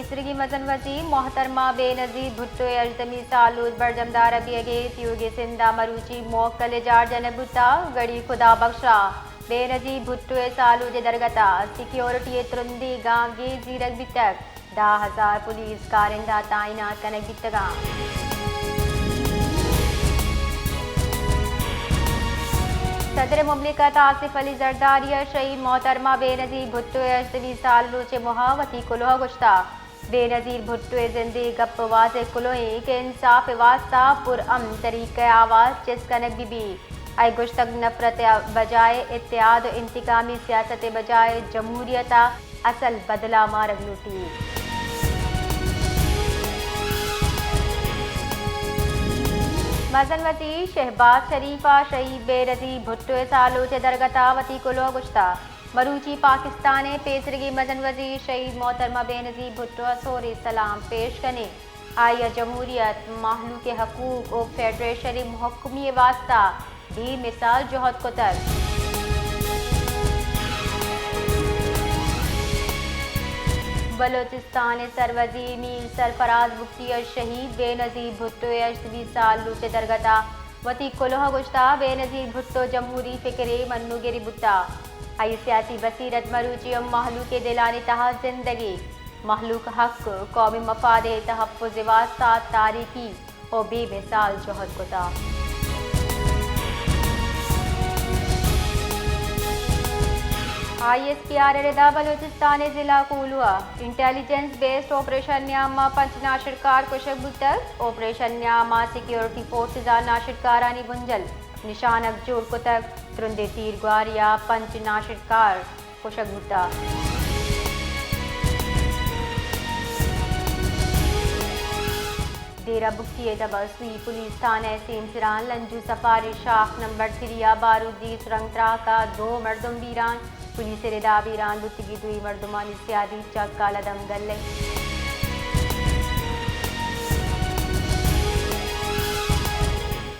پیسریگیں مزن وزیر محترمہ بے نظیر بھٹو ءِ ہژدہمی سالوچ برجم دارگ بیگ ءَ، تیوگیں سندھ ءَ مروچی موکل ءِ جار جنگ بوتگ۔ گڑی خدا بخش ءَ بے نظیر بھٹو ءِ سالوچ ءِ درگت ءَ سیکیورٹی ءِ ترندیں گامگیج زیرگ بیتگ۔ دہ ہزار پولیس کارندہ تعینات کنگ بیتگ انت۔ صدر مملکت آصف علی زرداری ءَ شہید محترمہ بے نظیر بھٹو ءِ ہژدہمی سالوچ ءِ موہ ءَ وتی کلوہ گوشتگ۔ بے نظیر بھٹو ءِ زند ءِ گپ واضح کلوہ ایں کہ انصاف ءِ واستہ پرامن طریقہ ءَ آواز چست کنگ بہ بیت۔ آئی ءَ گوشتگ، نفرت ءِ بجائے اتحاد ءُ انتقامی سیاست ءِ بجائے جمہوریت ءَ اصل بدل ءَ مارگ لوٹیت۔ مزن وزیر شہباز شریف ءَ شہید بے نظیر بھٹو ءِ سالوچ ءِ درگت ءَ وتی کلوہ گوشتگ۔ مروچی پاکستان ءِ پیسریگیں مزن وزیر شہید محترمہ بے نظیر بھٹو ءَ سور ءِ سلام پیش کنیں۔ آئی ءَ جمہوریت، مہلوک ءِ حقوق ءُ فیڈریشن ءِ مھکمی ءِ واستہ بے مثال جہد کتگ۔ بلوچستان ءِ سروزیر میر سرفراز بگٹی ءَ شہید بے نظیر بھٹو ءِ ہشتمی سالوچ ءِ درگت ءَ وتی کلوہ گوشتہ۔ بے نظیر بھٹو جمہوری فکر ءِ منوگرے بوتہ۔ آئی ءِ سیاسی بصیرت مروچی ہم مہلوک ءِ دلانی تہا زندگ ءَ۔ مہلوک ءِ حق، قومی مفاد ءِ تحفظ ءِ واستہ تاریخی ءُ بے مثال جہد کتہ۔ آئی ایس پی آر ءِ ردا بلوچستان ءِ ضلع کوہلو ءَ انٹیلیجنس بیسڈ آپریشن ءِ نیام ءَ پنچ ناشرکار کشگ بوتگ۔ آپریشن ءِ نیام ءَ سیکیورٹی فورسز ءَ ناشرکارانی بنجل نشانگ جوڑ کتگ۔ ترندیں تیرگواری ءَ پنچ ناشرکار کشگ بوتہ۔ ڈیرہ بگٹی ءِ تبر سوئی پولیس تھانہ ءِ سیمسراں لنجو سفاری شاخ نمبر تھری ءَ بارودی سرنگ تراک ءَ دو مردم بیران۔ پولیس ءِ ردا بیران بوتگیں دوئیں مردمانی سیادی چہ کالعدم گل ءَ۔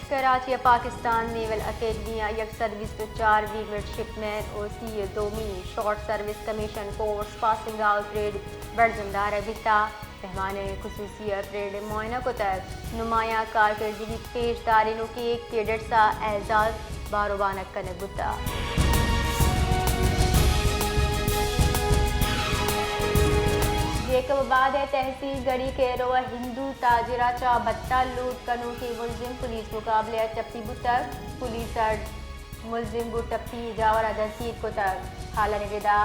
کراچی ءَ پاکستان نیول اکیڈمی ءَ یک سد بیست ءُ چار وی مڈشپمین ءُ سی ءُ دومی short service commission course passing out parade برجم دارگ بیتہ۔ مہمان خصوصی ءَ پریڈ ءِ معائنہ کتگ۔ نمایاں کارکردگی پیش دارینوکیں کیڈٹس ءَ اعزاز بار ءُ بانگ کنگ بوتہ۔ جیکب آباد ءِ تحصیل گڑی کیرو ءَ ہندو تاجر ءَ چہ بھتہ لوٹ کنوکیں ملزم پولیس مقابلہ ءَ ٹپی بوتگ۔ پولیس ءَ ملزم گوں ٹپی جاور ءَ دستگیر کتگ۔ ہالانی ردا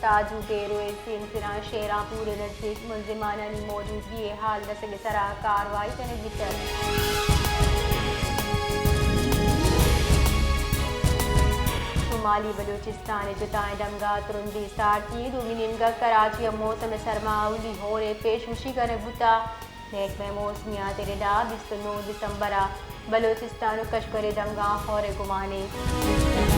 تاجو کیرو ءِ سیمسراں شیران پور ءِ نزیک ملزمانانی موجودگی ءِ ہال رسگ ءِ سرا کاروائی کنگ بیتگ۔ شمالی بلوچستان ءِ جتائیں دمگاں ترندیں سارتی، دومی نیمگ ءَ کراچی ءَ موسم سرما اولی ہور ءِ پیشگوشی کنگ بوتگ۔ محکمہ موسمیات ءِ ردا بیست ءُ نو دسمبر ءَ بلوچستان ءُ کشکر ءِ دمگاں ہور ءِ گمان اِنت۔